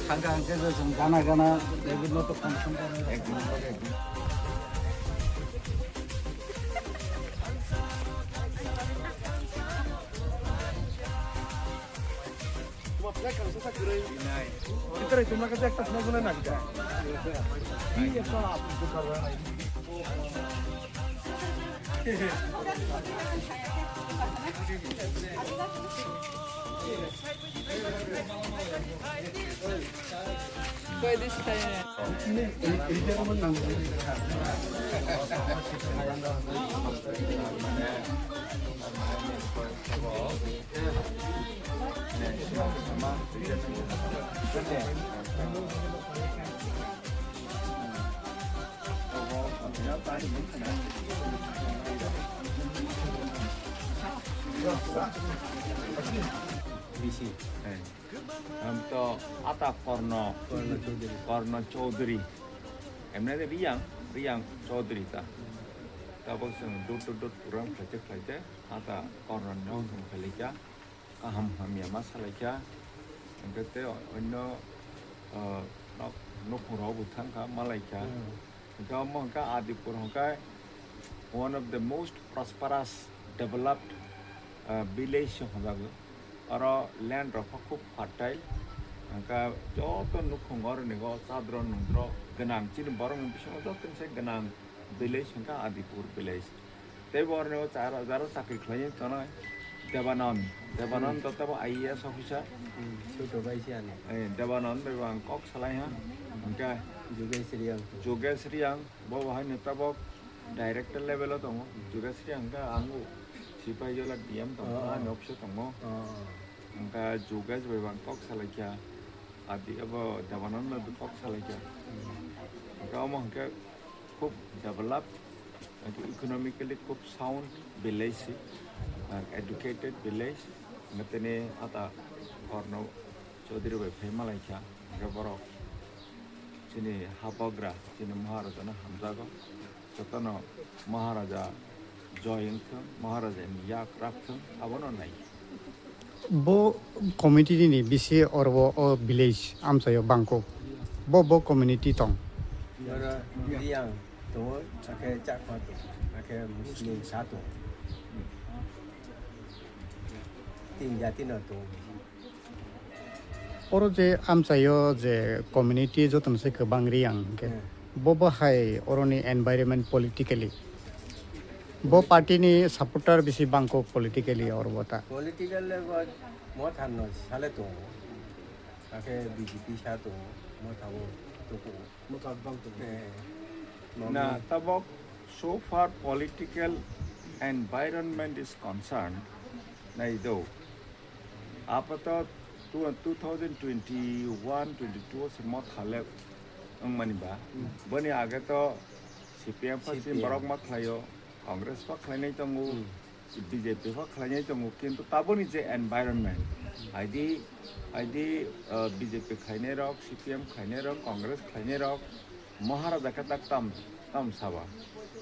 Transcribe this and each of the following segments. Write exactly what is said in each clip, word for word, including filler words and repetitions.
Hangka hangke je chwng gana gana, David no to function karo. Ekdom, ekdom. Bisi. Am to ata Korno. Korno Chowdhury. Korno Chowdhury. Emne de Riyang, Riyang Chowdhury ta. Tabok chwng door to door program khlaite khlaite, ata Korno no chwng khlaikha. Kaham hamya ma salaikha. Hwnkhe tei onno, ah, nok, nukhung rok bo thangkha, malaikha. Hmm. Hwnkhe omo hwnkhe Adipur hwnkhe one of the most prosperous, developed, ah, village se hwnjago. Oro land rok kho khub fertile. Hwnkhe joto nukhung oroni o chadro nungdro gwnang, chini borokni bisingo joto se gwnang village hwnkhe Adipur village. Tei bo oroni o chara, jara chakri khlai tongnai Debanand. Debanand Hmm. to tabo I A S officer. Hmm, Suto bai si ano. Eh, Debanand bai bo ang kok salai ha. Hwnkhe Jugesh Riyang. Jugesh Riyang, bo bo haino tabok director level o tongo. Jugesh Riyang hwnkhe ang o sipai jola D M tongo, Oh. ani office o tongo. Oh. Hwnkhe Jugesh bai bo ang kok salaikha. Adi abo Debanand bai bo kok salaikha. Hmm. Hwnkhe omo hwnkhe khub developed, economically khub sound village se, ah, educated village, hwnkhe tini ata Korno Chowdhury bai phai malaikha, hwnkhe borok chini habugra, chini Maharaja no hamjago, jotono Maharaja joy wngthwng, Maharaja ni yak rakthwng, abono nai. Bo community ni bisi oro o village amchaio bangkuk. Bo, bo community tong. Oro Riyang tongo, akhe Chakma tongo, akhe Muslim sa tongo. Tin jati no tongo. Oro je amchaio je community jotono se kwbang Riyang hwnkhe. Hmm. Bo bo hai oroni environment politically. Bo party ni supporter bisi bangkuk politically oro bo ta. Political le bo Motha no sale tongo. Akhe B J P sa tongo. Motha bo tuku. Motha bang tongo. Eh, Na mami. Tabok so far political environment is concerned. Nai do. Apato two, two thousand twenty-one, twenty-two o se Motha le wngmani ba. Hmm. Boni age to C P M pha C P M. Borok ma khlaio, Congress pha khlainai tongo, Hmm. B J P pha khlainai tongo, kintu taboni je environment, aidi, aidi, uh, B J P khlainai rok, C P M khlainai rok, Congress khlainai rok, Maharaja khe tak tam, tam saba.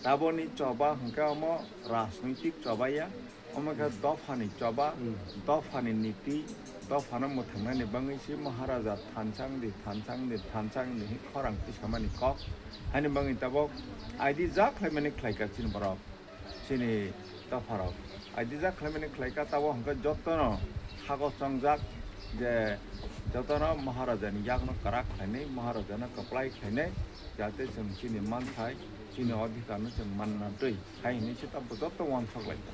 Taboni choba hwnkhe omo rajnoitik choba ya, omo khe dophani choba, Hmm. dophani niti, dophano mwthangnani bagwi se Maharaja thansa wngdi, thansa wngdi, thansa wngdi hwnwi khorang tisamani kok. Haini bagwi tabok aidi ja khlaimani khlaikha chini borok, chini dopharok. Aidi ja khlaimani khlaikha, tabok hwnkhe jotono hago chongjak je jotono Maharajani yakno kwrak khlainai, Maharajano kwplai khlainai, jate chwng chini manthai, chini odhikarno chwng manna twi hai hwnwi se tabok joto uansuk laikha.